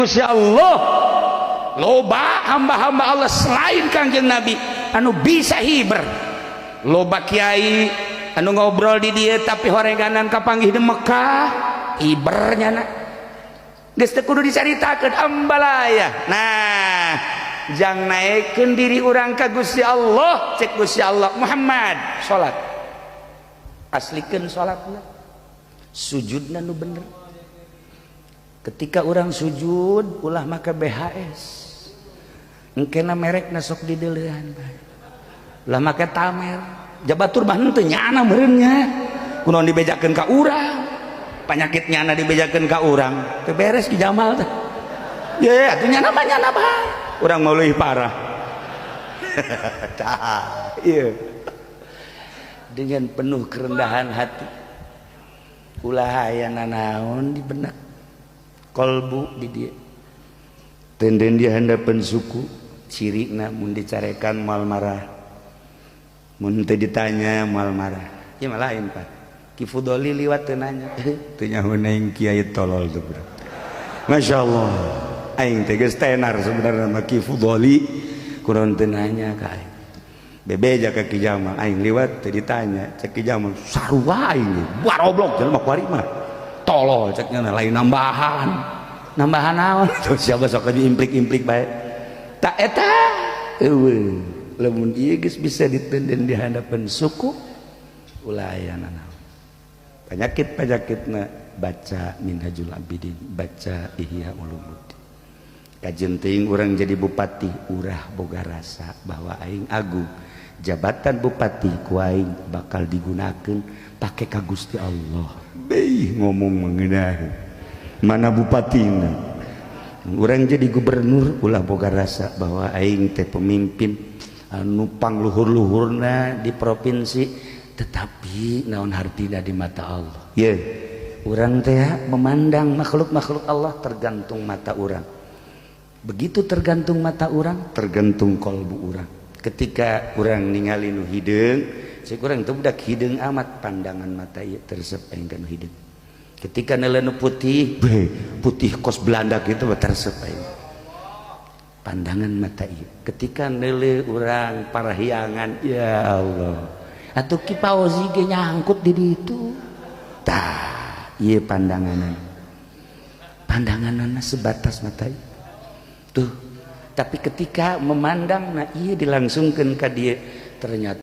Gusti Allah. Loba hamba-hamba Allah selain Kangjeng Nabi anu bisa hiber. Loba kiai anu ngobrol di dia tapi horeganan kapanggih di Mekah, hibernya na geus teu kudu dicaritakeun ambalaya. Nah, jang naikkeun diri urang ka Gusti Allah, cek Gusti Allah, "Muhammad, salat, aslikeun salatna, sujudna nu bener." Ketika orang sujud ulah maka BHS, engkena merekna sok dideulean, ulah make tamer. Jabatur mah henteu, nyana meureun nya. Kunaon dibejakeun ka urang penyakit nyana, dibejakeun ka urang teu beres. Ki Jamal teh ya atuh, nyana mah nyana bae, urang mau leuwih parah. Tah ieu dengan penuh kerendahan hati, ulah aya nanaon di benak kolbu di dia tenden di handapan suku. Cirina mun dicarekan moal marah, mun teu ditanya moal marah. Ieu mah lain, Pak. Ki Fudoli liwat teu nanya, teu nyaho aing kiai tolol tuh, bro. Masya Allah, aing teh geus tenar sebenarnya mah. Ki Fudoli kunaon teu nanya ka aing, bebeja ka Ki Jamal, aing liwat teu ditanya. Cek Ki Jamal, "Sarua aing baroblok jelema kuari mah tolol." Ceknya lain nambahan, nambahan naon tuh? Siapa sok implik-implik bae tak eta. Eueuh, lamun ieu geus bisa ditenden di hadapan suku, ulah aya nanaon penyakit-penyakitna. Baca Minhajul Abidin, baca Ihya Ulumuddin. Kajeun teuing urang jadi bupati, urah boga rasa bahwa aing agung. Jabatan bupati ku aing bakal digunakan pake ka Gusti Allah. Beuh, ngomong mengenai mana bupatina. Urang jadi gubernur, ulah boga rasa bahwa aing teh pemimpin anu pangluhur-luhurna di provinsi, tetapi naon hartina di mata Allah? Ye, urang teh memandang makhluk-makhluk Allah tergantung mata urang. Begitu tergantung mata urang, tergantung kolbu urang. Ketika urang ningali nu hideung, cek urang teh budak hideung amat. Pandangan mata ieu teresep aing ka nu hideung. Ketika neuleuh nu putih, beh, putih kos Belanda gitu, teresep aing pandangan mata ieu. Ketika neuleuh urang parahyangan, ya Allah, atuh Ki Fauzi ge nyangkut di ditu. Tah ieu pandanganan, pandanganana sebatas mata ieu tuh. Tapi ketika memandang, nah, iya dilangsungkan ke dia ternyata.